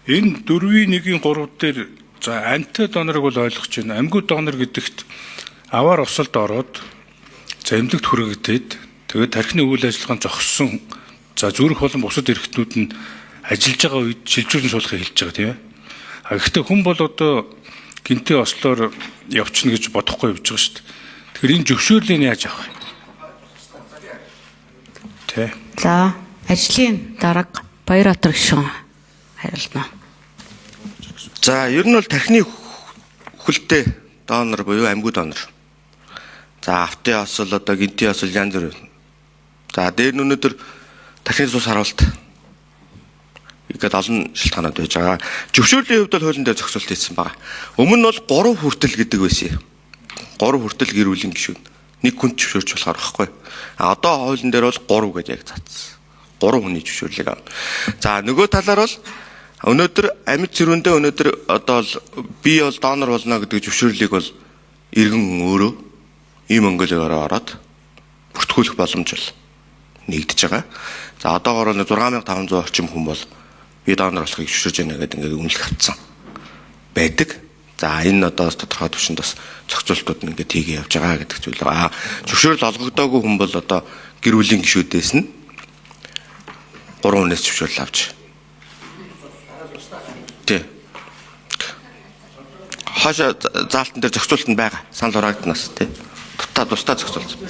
Энэ 4-ийн 1-ийн 3 дээр за амьтай донорыг бол ойлгож байна. Амьгүй донор гэдэгт аваар осолд ороод за эмнэлэгт хүрэгдээд тэгээд тархины үйл ажиллагаа нь зогссон за зүрх болон бусад эрхтнүүд нь ажиллаж байгаа үед шилжүүлэн суулгахыг хэлж байгаа, тийм ээ. А гэхдээ хүн бол одоо гинтээ ослоор явчихна гэж бодохгүй явж байгаа шүү дээ. Тэгэхээр энэ зөвшөөрлийг яаж авах вэ? Тэ. За, ажлын дарга Баярбаатар гишүүн хариулна. За, ер нь бол тархины хүлтэй донор буюу амьгүй донор. За, автын осол, одоо гинтийн осол, янз бүр. За, дээр нь өнөөдөр тархины цус харуулт ингээд олон шалтгаанууд байж байгаа. Зөвшөөрлийн хувьд бол хуулийн дээр зохицуулт хийсэн байгаа. Өмнө нь бол 3 хүртэл гэдэг байсан юм. 3 хүртэл гэр бүлийн гишүүн нэг хүнд зөвшөөрч болохоор байхгүй. А одоо хуулийн дээр бол 3 гэж яг заасан. 3 хүний зөвшөөрлийг авна. За, нөгөө талаар бол өнөөдөр амьд цэрүүндээ өнөөдөр одоо бол би бол донор болно гэдэг зөвшөөрлийг бол иргэн хүн өөрөө ийм өнгөлөөр ороод бүртгүүлэх боломж бол нэгдэж байгаа. За, одоогоор нь 6500 орчим хүн бол би донор болохыг зөвшөөрж байна гэдэг ингээд үнэлэх авцсан байдаг. За, энэ одоо бас тодорхой түвшинд бас зохицуултууд нь ингээд хийгээ явж байгаа гэдэг зүйл байгаа. Зөвшөөрөл олгогдоогүй хүн бол одоо гэр бүлийн гишүүдээс нь 3 хүнээс зөвшөөрөл авч. Тий. Хаашаа заалтан дээр зохицуулт нь байгаа. Санал хураагднаас тий. Тусдаа зохицуулсан.